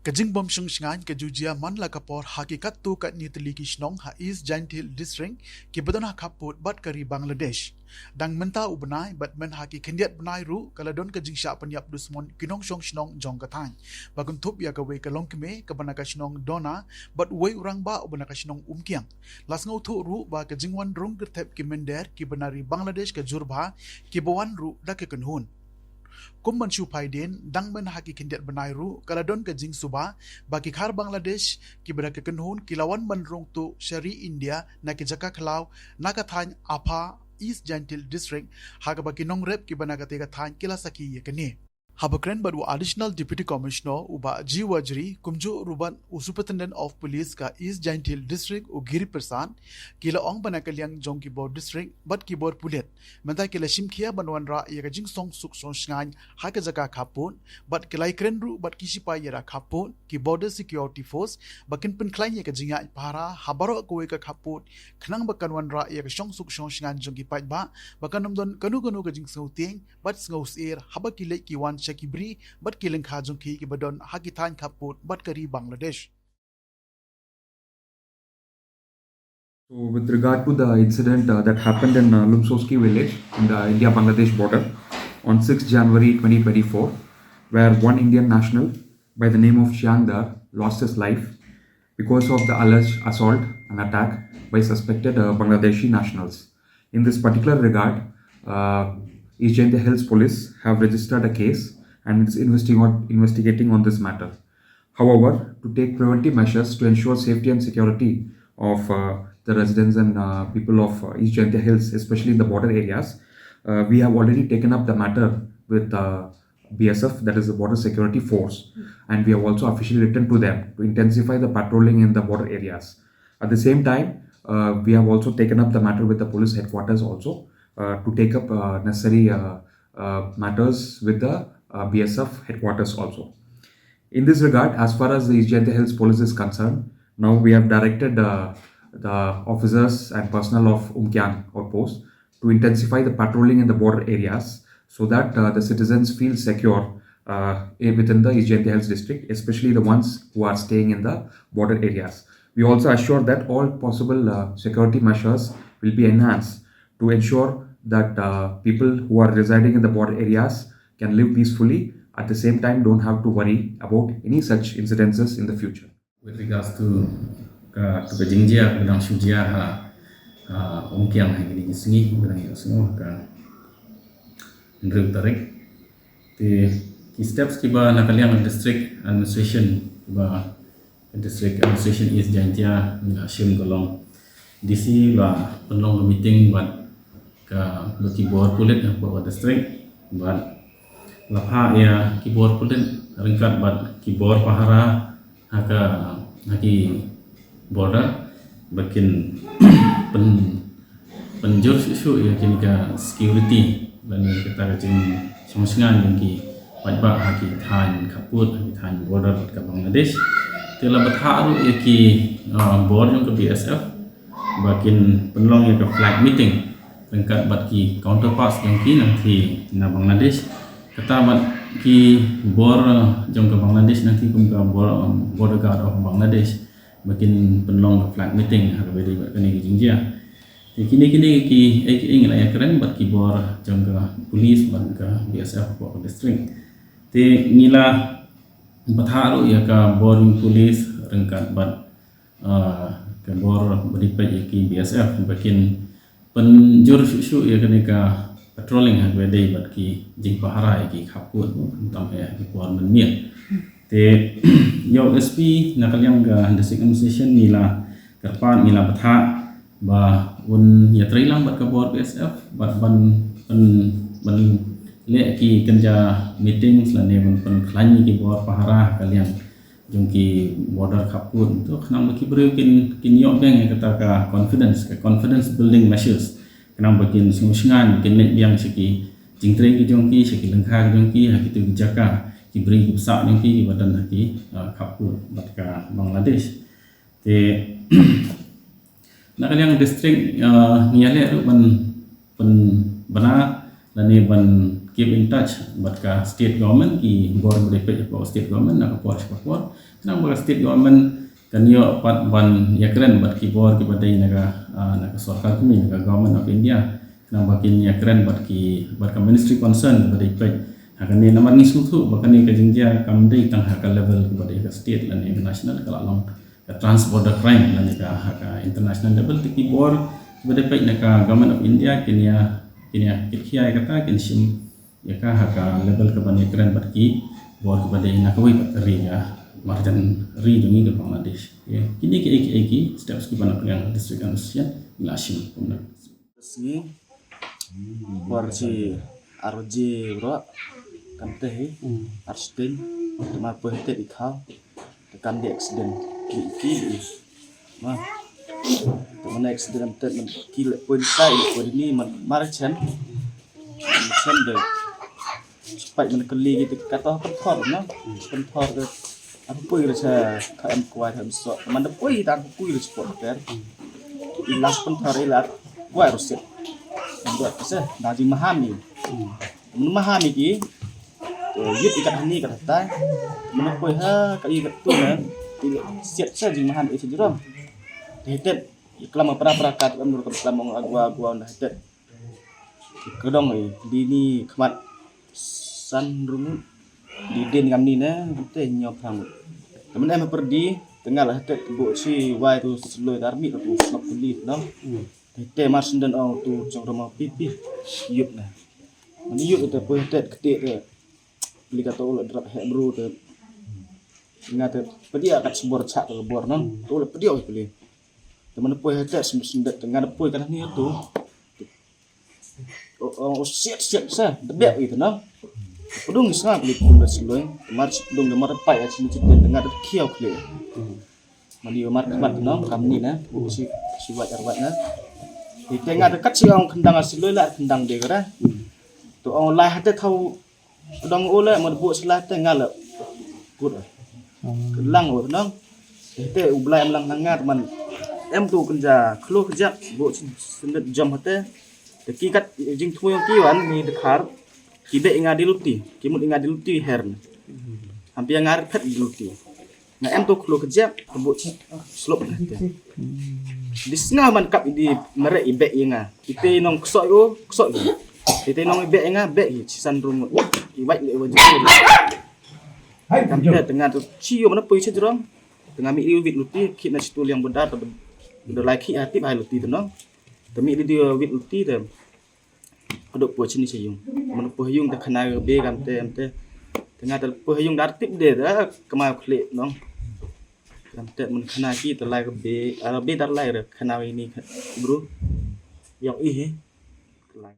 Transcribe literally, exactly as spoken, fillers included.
Ka jingbym shong shngaiñ ka ju jia man la ka por ha ki katto katne tylli ki shnong ha East Jaintia Hills District kiba don ha khappud bad ka ri Bangladesh. Dang mynta u bnai bad myn ha ki khyndiat bnai ruh ka la don ka jingshah pynïap dusmon ki nongshong shnong jong ka thaiñ ba kynthup ïa kawei ka longkmie kaba na ka shnong Dona bad uwei u rangbah uba na ka shnong Umkiang. La sngewthuh ruh ba ka jingwan rung kyrthep ki mynder kiba na ri Bangladesh ka jur bha kiba wan ruh da ka kynhun. Kum ban shu phaidien, dang myn ha ki khyndiat bnai ruh ka la don ka jingsuba ba ki khar Bangladesh kiba da ka kynhun ki la wan ban rung tuh sha ri India na ki jaka khlaw na ka thaiñ Apha, East Jaintia Hills District, ha kaba ki nongrep kiba na katei ka thaiñ ki la sakhi ïa kane. Haba kren bad u Additional Deputy Commissioner u Bah G Wajri kumjuh ruh bad u Superintendent of Police ka East Jaintia Hills District u Giri Prasad, ki la ong ba na ka liang jong ki bor district bad ki bor pulit mynta ki la shim khia ban wanrah ïa ka jingsong suk shong shngaiñ ha ka jaka khappud bad ki la ïakren ruh bad ki shipai ïa ka khappud, ki Border Security Force, ba kin pynkhlaiñ ïa ka jingïaid pahara ha baroh kawei ka khappud khnang ba kan wanrah ïa ka shong suk shong shngaiñ jong ki paidbah ba kan ym don kano kano ka jingsngewtieng bad sngewsyier haba ki leit ki wan sha ki bri bad ki lyngkha jong ki kiba don ha ki thaiñ khappud bad ka ri Bangladesh. So, with regard to the incident uh, that happened in uh, Lumsoski village in the India Bangladesh border on sixth January twenty twenty-four, where one Indian national by the name of Chiang Dar lost his life because of the alleged assault and attack by suspected uh, Bangladeshi nationals. In this particular regard, uh, East Jaintia Hills Police have registered a case and is investigating on, investigating on this matter. However, to take preventive measures to ensure safety and security of uh, the residents and uh, people of uh, East Jaintia Hills, especially in the border areas, uh, we have already taken up the matter with uh, B S F, that is the Border Security Force, and we have also officially written to them to intensify the patrolling in the border areas. At the same time, uh, we have also taken up the matter with the police headquarters also uh, to take up uh, necessary uh, uh, matters with the uh, B S F headquarters also. In this regard, as far as the East Jaintia Hills Police is concerned, now we have directed uh, the officers and personnel of Umkiang outpost to intensify the patrolling in the border areas so that uh, the citizens feel secure uh, within the East Jaintia Hills district, especially the ones who are staying in the border areas. We also assure that all possible uh, security measures will be enhanced to ensure that uh, people who are residing in the border areas can live peacefully, at the same time don't have to worry about any such incidences in the future. With regards to ka tu ka jingjia ka dang shu jia ha ha Umkiang ha kini ki sngi ka dang ïa sngi ka hynriew tarik. Te ki steps kiba na ka liang district administration kiba district administration East Jaintia ngi la shim ka long D C la pynlong ka meeting bad ka bad ki bor pulit ha ka district bad la phah ïa ki bor pulit ryngkat bad ki bor pahara ha ka ha ki border ba kin pyn pynjur shuh shuh ïa kine ka security lane kata ka jingshong shngaiñ jong ki paidbah ha ki thaiñ khappud ha ki thaiñ border bad ka Bangladesh. Te la bthah ruh ïa ki bor jong ka B S F ba kin pynlong ïa ka flag meeting ryngkat bad ki counterparts jong ki nangtei na Bangladesh. Kata bad ki bor jong ka Bangladesh nangtei kum ka bor border guard of Bangladesh ba kin pynlong ka flag meeting ha kaba ïadei bad kane ka jingjia. Te kine kine ki ei ki ei ngi la ïakren bad ki bor jong ka police bad ka B S F hapoh ka district. Te ngi la bthah ruh ïa ka bor jong police ryngkat bad ka bor ba dei peit ïa ki B S F ba kin pynjur shuh shuh ïa kane ka patrolling ha kaba ïadei bad ki jingpahara ïa ki khappud khamtam ïa ki por mynmiet. Te ïa u S P na ka liang ka district administration ngi la kyrpad ngi la bthah ba un ïatreilang bad ka bor B S F bad ban ban ban leh ki kynja meetings lane ban pynkhlaiñ ïa ki bor pahara ha ka liang jong ki border khappud to khnang ba ki briew kin kin ïoh biang ïa kata ka confidence ka confidence building measures khnang ba kin sngewsngaiñ kin leit biang sha ki jingtrei ki jong ki sha ki lyngkha ki jong ki ha kitu ki jaka ki briew ki bsah jong ki kiba don ha ki khappud bad ka Bangladesh. Te na ka liang district ngi ïaleh ruh ban pynbna lane ban keep in touch bad ka state government, ki bor ba dei peit hapoh state government na ka por sha ka por, khnang ba ka state government kan ïoh pat ban ïakren bad ki bor kiba dei na ka, ah, na ka sorkar kmie, na ka Government of India, khnang ba kin ïakren bad ki, bad ka ministry concern ba dei peit ha kane, namar ngi sngewthuh ba kane ka jingjia kam dei tang ha ka level kaba dei ka state lane ka national, ka la long ka trans border crime lane ka, ha ka international level. Te ki bor kiba dei peit na ka Government of India kin ïa, kin ïa kitkhia ïa kata, kin shim ïa ka ha ka level kaba ïakren bad ki bor kiba dei na kawei pat ka ri, ka marjan ri jong ngi ka Bangladesh. Ïa kine kiei kiei ki steps kiba na pdeng District Association ngi la shim kumne. Sngi por shi ar baje baroh, kan teh hi ar shiteng, te mar poi hynte i khaw, te kam dei accident, dei i ki dei i. Ma, te man accident te man ki leh poi tai, leh poi ni, man mar chen, chen de. Spait man kylli ki te, kato pynthor na, pynthor de. Apa poi re sa ka em kwai em so, man de poi ta apa poi re spot ter. I la pynthor i la kwai ro set. Ndo ka se na jingmaham i. Mun maham i ki. To yut i kat hani kat tai. Mun poi ha ka i kat tu na. I set sa jingmaham i se jrong. Te tet i klam pra pra kat am nur ka klam ong agwa agwa na tet. Ka dong i, di ni khmat san rung, di din ngam ni ne, te nyo phang. Te man em pyrdi, te nga la tet bu shi wai tu sloi dar mi tu snap tu li, no? Te mar senden ong tu chong rama pi pi, yut na. Man yut te poi tet kete te, li ka to la drap he bru te. Nga te pyrdi akat sbor chak te bor, no? Tu la pyrdi oi pli. Te man poi tet sem-, sendet, te nga poi kan ni tu. O, o, o, siat, siat, sa, debek itu, no. Pdung ni sngap li pdung da siloi, mar si pdung da mar pai asin si ten da ngat kiau kle. Mali mar khmat, no, kam ni na, bu si, si wat ar wat na. Ite nga dekat si ong khendang siloi la khendang de kara. To ong lai hate thau pdung ole mar bu sila te nga la. Kut. Lang o, no. Te u Blai em lang na ngat man. Em tu kenja khlo kejak bu si sendet jam hate. Te ki kat jingthmu ïong ki wan ni dekhar. Ki beh nga di luti, ki mut nga di luti her. Hampir nga phet di luti. Nga em tu khlo kejak, kebut slop na te. Di sngap man kap di merek i beh i nga. Ite nong ksoi o, ksoi i. Ite nong i beh i nga, beh i sisan rung. I wait le wajib. Kam te tengah tu cio mana pui sejrong. Tengah mi i wit luti, kit na situ liang bedar, tu bedar lai kit hati bahai luti tu no. Temi di dia wit luti tu. Aduk poi chini sa yung. Man poi yung te khana be kam te, am te. Tengah te poi yung dar tip de da kama khli nong. Kam te man khana ki te lai be, ala be dar lai re khana ini bro. Yang ih.